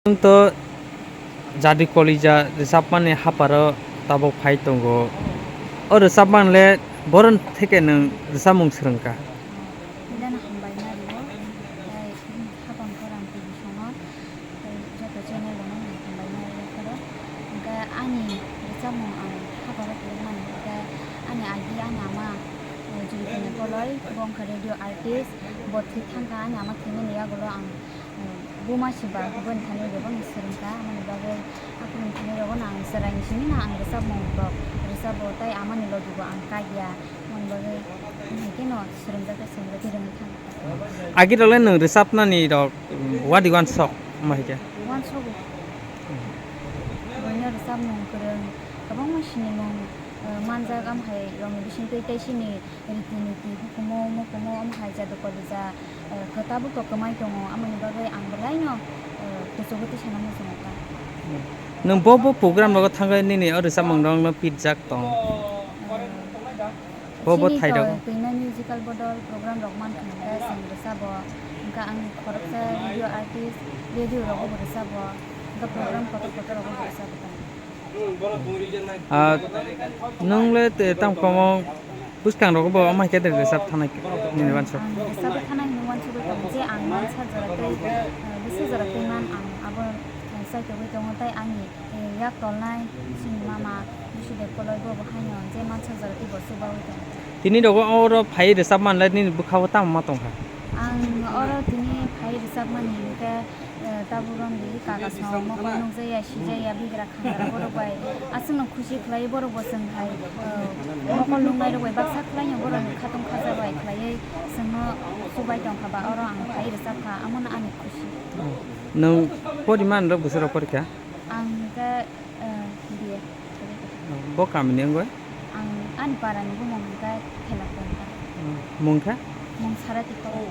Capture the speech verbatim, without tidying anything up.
Nwng to jadi kolija rwchapmani hapharo tabuk phai tongo. O rwchapmani le boron theke nwng rwchapmung swrwngkha? Belai no hambai ma rio. Tei hapang khorang T V songo. Tei joto channel rok no hambai ma rio khoro. Hwnkhe ani rwchapmung ang hapharo philuk mani hwnkhe ani agi ani ama, eh, Jurikini Koloi, bo wngkha radio artist. Bo thwi thangkha ani ama thwimani yagulo ang, eh, buma si ba boni thani rwgwi swrwngkha. Amoni bagwi aphuru thani rwgwi ang chwraini simi no ang rwchapmung rok rwchabo tei amani logi bo ang kaiya. Amoni bagwi hai kheno swrwngjak tei swrwngjak tei rwngwi thangkha. Agi rok le nwng rwchapnani rok, um, wadi wansok ma hai khe? Wansogo. Buino rwchapmung kwrwng, kwbangma sinimung, eh, manjak, amhai rokni bisingtwi tei chini riti niti, hukumu, mukumu, amhai jadu kolija, eh, kwtabuk to kwmai tongo, amoni bagwi ang belaino, eh, kuchugo tisana muchungo ta. Nwng bo bo program rogo thangwi nini o rwchapmung rokno pitjak tong? Eh, Bo bo chini thairok. To twino musical bodol program rok mankha hwnkhe chwng rwchabo, hwnkhe ang khoroksa radio artist, radio rogo bo rwchabo, hwnkhe program kotor kotor rogo bo rwchabo tong. Ah, nwng le te tamo kwbangma bwskang rogo bo omo hai khe de rwchap thanai nini wansuk? Ang rwchapwi thanai hwnwi wansugwi tongo je ang mansa jora tei, ah, bwswk jora twi man ang abo, ah, chaitogwi tongo tei ani, eh, yak tolnai chini mama Bisudev Koloi bo bo haino je mansa jora tei bo chubaui tongo. Tini rogo oro phai rwchap manle nini bwkha-o tamo ma tongkha? Ang oro tini phai rwchapmani hwnkhe, eh, tabuk romdi kagasno mokol nukjaya, sijaya, bigra khangra borok bai aswkno khusi khlai, borok bo chwng hai, eh, mokol nuknai rok bai baksa khlaino borokni khatung khaja bai khlaiwi chwngno chubai tongkha ba oro ang phai rwchapkha, amono ani khusi. Nwng poriman rok bwswk rok porikha? Ang hwnkhe, eh, B A. Bo kamini wngwi? Ang ani parani bumung hwnkhe Khela Tongkha. Mung khe? Mung Sarati Koro.